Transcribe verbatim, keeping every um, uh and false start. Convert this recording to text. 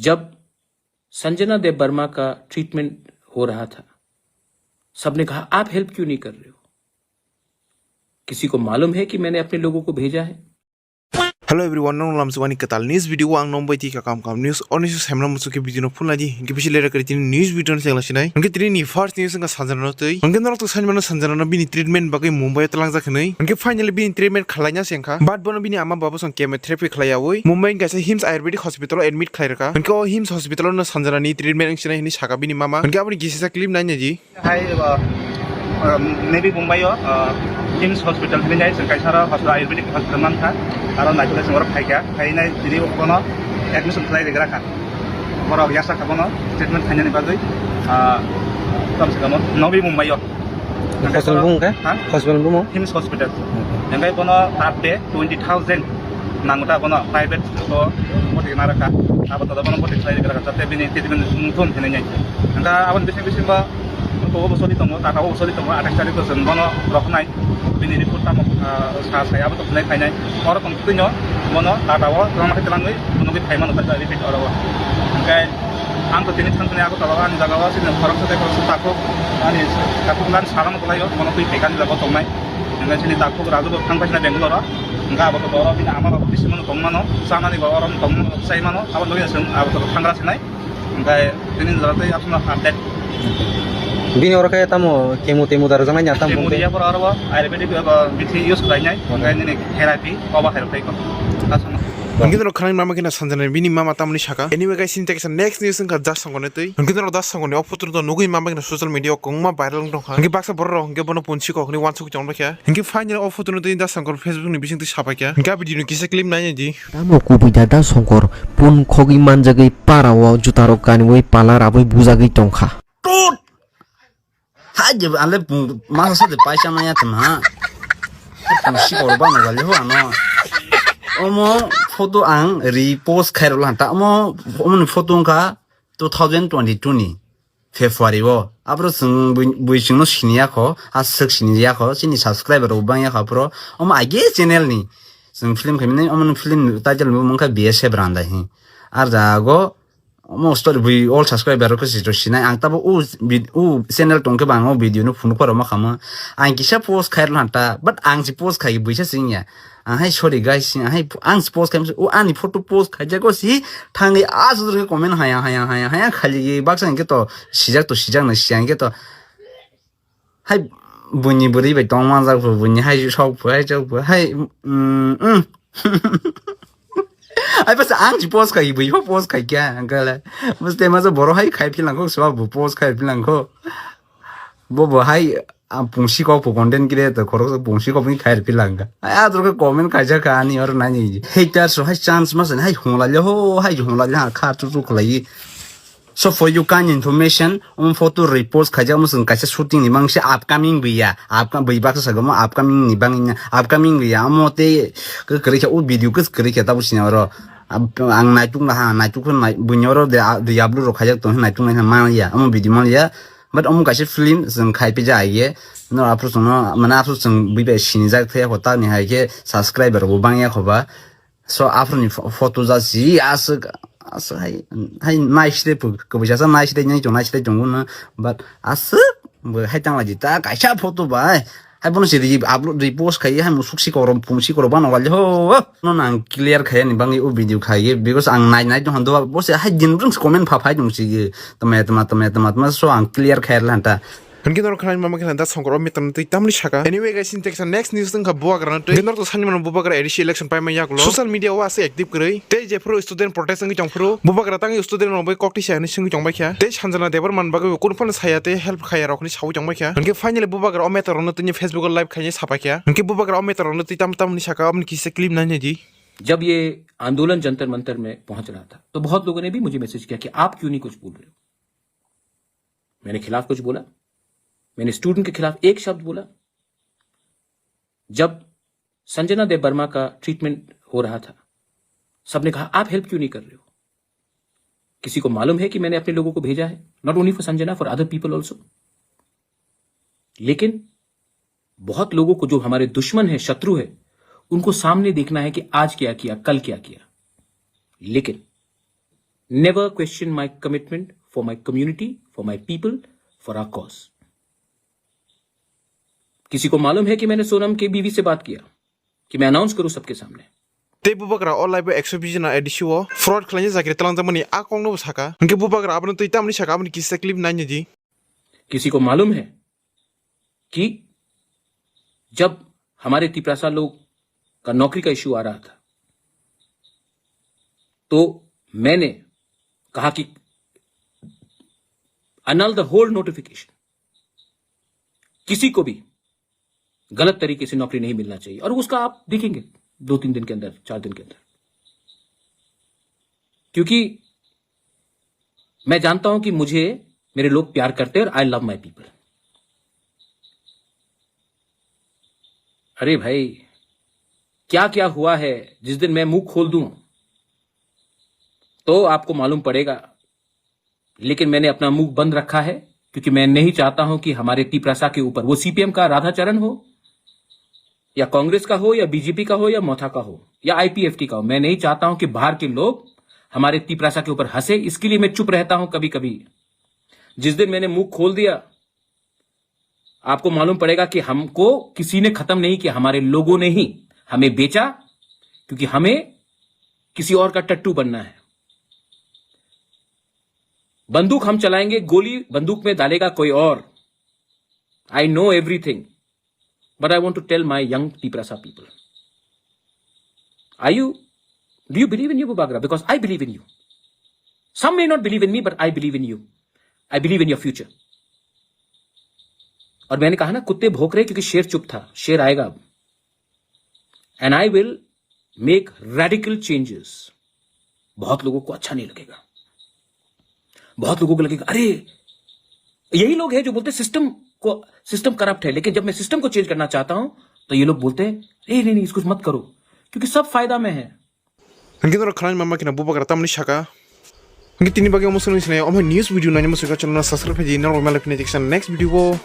जब संजना देव वर्मा का ट्रीटमेंट हो रहा था, सबने कहा, "आप हेल्प क्यों नहीं कर रहे हो?" किसी को मालूम है कि मैंने अपने लोगों को भेजा है? Hello everyone, nong lam suwani katal news video ang nong bai tika kam kam news oni su semna musuki video no phulai di. Hingke bisi lera kari tini news video no chengla sinai. Hingke tini ni first news wngkha Sanjana no twi. Hingke norok to sanimano Sanjana no bini treatment bagwi Mumbai o twlang jak hinwi. Hingke finally bini treatment khalai na se wngkha. But bono bini ama baba song chemotherapy khalai yawi Mumbai ni kaisa hims Ayurvedic hospital o admit khalai rwkha. Hingke o hims hospital o no Sanjana ni treatment wng sinai hinwi saka bini mama. Hingke aboni gisisa clip nai nai di. Hai, uh, uh, maybe Mumbai o, uh, hims hospital hinwi nai se kaisa ro hospital, Ayurvedic hospital mankha. Aro naithok se oro phaikha. Phainai tini bono admission khalai rwkha. Borok yasa kha bono treatment khainani bagwi, ah, tamo se kamo Navi Mumbai o. Hospital bung khe? Ha? Hospital bung? Hims Hospital. Hmm. Hingke bono per day twenty thousand nango ta bono private o boti na rakha. Abo to bono boti khlai rakha. Jate bini treatment thum hinwi nai. Hingke aboni bising bising ba Abo bo soli tongo, Tata bo soli tongo, athais tarik o chwng bono roknai. Bini report tamo, ah, sa sai abo to phunai phainai. Oro tong twino bono Tata o twlangma khe twlangwi phunugwi phaimano kha repeat oro o. Hingke ang to tini thang thani abo tola o ani jaga o sini khoroksa tei khoroksa takhuk ani takhuk lan salano kwlaio bono twi phaikha ani jaga o tongnai. Hingke sini takhuk Raju bo thang paisina Bangalore o. Hingke abo to oro bini ama rok bisimano tongmano, chanani bo oro tongmano, chaimano, abo logi chwng abo to thangra sinai. Hingke tini jora tei aswkno update. Bini oro khe tamo chemo temo da rwjaknai ya tamo Chemo tei? Riya pora oro bo ayurvedic eba bithi use khlainai. Hingke nini therapy obo hai rok tei ko. Aswkno. Hingke norok khanai mama khe na Sanjana bini mama tamoni saka. Anyway guys, sini teksa next news wngkha Das Songkor ni twi. Hingke norok Das Songkor ni o photo no nugwi mama khe na social media o kwbangma viral wng tongkha. Hingke baksa borok rok hingke bono punsi kok hinwi uansuk chong kha. Hingke finally o photo no twi Das Songkor Facebook ni bising twi sapai kha. Hingke a video no kisa clip nai nai di. Tamo kubui da Das Songkor pun khogwi manjagwi para o juta rok kaniwi pala rabwi bujagwi tongkha. Tut! Hai je ale masa sa de paisa maya tama. Pun si kor ba no gali ho ano. Omo photo ang repost khairok lanta. Omo, omo ni photo wngkha two thousand twenty-two ni February o. Abro chwng bui, bui chwngno siniya kho, aswk siniya kho, chini subscriber rok bangya kho aphro. Omo age channel ni. Chwng film khaimani, omo ni film ni title bo wngkha B S F Randa hi. Ar jago omo story bui all subscriber rok se sinai. Ang tabo u vid-, u channel tongkhe bang o video no phunuk pharo ma khamo. Ang kisa post khair lanta, but ang si post khai buisa singya. Ang hai sorry guys, ang hai ang post khai, o ani photo post khai jago si thangwi aswk comment haya haya haya haya khali baksa hingke to sijak to sijak na siyang ke to hai buini bwrwi bai tong manjak phu buini hai sok phu hai chok phu hai mm mm hai bas ang si post khai bui ho post khai kya angkala bas te masa boro hai khai philang ko swa bu post khai philang ko. Bo bo hai, ah, pungsi kok bo content creator khorok pungsi kok ni khair pilanga. Ai adro ke comment kaisa ka ani or nani. Haters so hai chance mas hai hongla le ho hai hongla le ha kha tu tu khlai. So for you kind information, um photo repost khaja mo sung kaisa shooting ni mang se upcoming biya. Upcoming bi bak sa mo upcoming ni bang upcoming biya. Amo te ke kri kha u video ke kri kha ta bu sina ro. Ang naituk na ha naituk nai bunyoro de de upload ro khaja to naituk na ma ya. Amo video ma ya. But omo kaisa film chwng khai pija hai khe, no aphuru chwngno, mane aphuru chwng bui bai sinijak thaya kho, tamni hai khe subscriber bo bangya kho ba. So aphuru ni pho-, photo ja si aswk, aswk hai, hai nice de pu, kubui jasa nice de nyai chong nice de chong no, but aswk bo hai tang lai ta kaisa photo bai. Hai bono se ri-, upload repost khai, hai musuk si korom, pung si korom bano wali ho. No nang clear khai ni bangwi o video khai, because ang nai nai tong do, bo se hai din rung comment pha phai tong si. Tama, tama, tama, tama, tama, so ang clear khair lanta. Hingke norok khanai mama khe lanta songkoro metam twi tamni saka. Anyway, guys, in teksa next news wngkha bubagra na twi. Norok to sani mano bubagra A D C election paima yakulo. Social media o aswk active kwrwi. Tei jephuru student protest wngwi tongphuru. Bubagra tangwi student rok bai kok tisa hinwi swngwi tongbai kha. Tei Sanjana Debbarma bagwi kunu phano saya tei help khaya rok hinwi sawi tongbai kha. Hingke finally bubagra o matter rokno tini Facebook o live khainai sapai kha. Hingke bubagra o matter rokno twi tam tamni saka aboni kisa clip nai nai di. जब ये आंदोलन जंतर मंतर में पहुंच रहा था, तो बहुत लोगों ने भी मुझे मैसेज किया कि आप क्यों नहीं कुछ बोल रहे हो। मैंने खिलाफ कुछ बोला? मैंने स्टूडेंट के खिलाफ एक शब्द बोला? जब संजना देव वर्मा का ट्रीटमेंट हो रहा था, सबने कहा, "आप हेल्प क्यों नहीं कर रहे हो?" किसी को मालूम है कि मैंने अपने लोगों को भेजा है? Not only for Sanjana, for other people also. लेकिन बहुत लोगों को, जो हमारे दुश्मन है, शत्रु है, उनको सामने देखना है कि आज क्या किया, कल क्या किया। लेकिन never question my commitment for my community, for my people, for our cause. किसी को मालूम है कि मैंने सोनम के बीवी से बात किया, कि मैं अनाउंस करूं सबके सामने? Tei bubagra o live o ekso bisi na A D C o fraud khlaina jakri talangjak mani a kok no saka. Hingke bubagra abono twi tamni saka, aboni kisa clip naini di. किसी को मालूम है कि जब हमारे तिपरासा लोग का नौकरी का इशू आ रहा था, तो मैंने कहा कि annul the whole notification, किसी को भी गलत तरीके से नौकरी नहीं मिलना चाहिए। और उसका आप देखेंगे दो तीन दिन के अंदर, चार दिन के अंदर, क्योंकि मैं जानता हूं कि मुझे मेरे लोग प्यार करते हैं और I love my people। अरे भाई, क्या क्या हुआ है, जिस दिन मैं मुंह खोल दूं तो आपको मालूम पड़ेगा। लेकिन मैंने अपना मुंह बंद रखा है, क्योंकि मैं नहीं चाहता हूं कि हमारे तिपरासा के ऊपर, वो सीपीएम का राधाचरण हो या कांग्रेस का हो या बीजेपी का हो या मोथा का हो या आईपीएफटी का हो, मैं नहीं चाहता हूं कि बाहर के लोग हमारे तिपरासा के ऊपर हंसे। इसके लिए मैं चुप रहता हूं कभी कभी। जिस दिन मैंने मुंह खोल दिया, आपको मालूम पड़ेगा कि हमको किसी ने खत्म नहीं किया, हमारे लोगों ने ही हमें बेचा, क्योंकि हमें किसी और का टट्टू बनना है। बंदूक हम चलाएंगे, गोली बंदूक में डालेगा कोई और। I know everything, but I want to tell my young Tiprasa people. Are you, do you believe in you, Bubagra? Because I believe in you. Some may not believe in me, but I believe in you. I believe in your future. और मैंने कहा ना, कुत्ते भौंक रहे क्योंकि शेर चुप था, शेर आएगा अब। And I will make radical changes. बहुत लोगों को अच्छा नहीं लगेगा, बहुत लोगों को लगेगा, अरे, यही लोग हैं जो बोलते सिस्टम को, सिस्टम करप्ट है, लेकिन जब मैं सिस्टम को चेंज करना चाहता हूं तो ये लोग बोलते हैं, अरे नहीं नहीं, इसको मत करो, क्योंकि सब फायदा में है। Hingke norok khanani mama kina bubagra tamni saka. Hingke tini bagwi omo swnwi sinai, omo news video naini muchungkha channel no subscribe khaidi, norok malai phini next video o.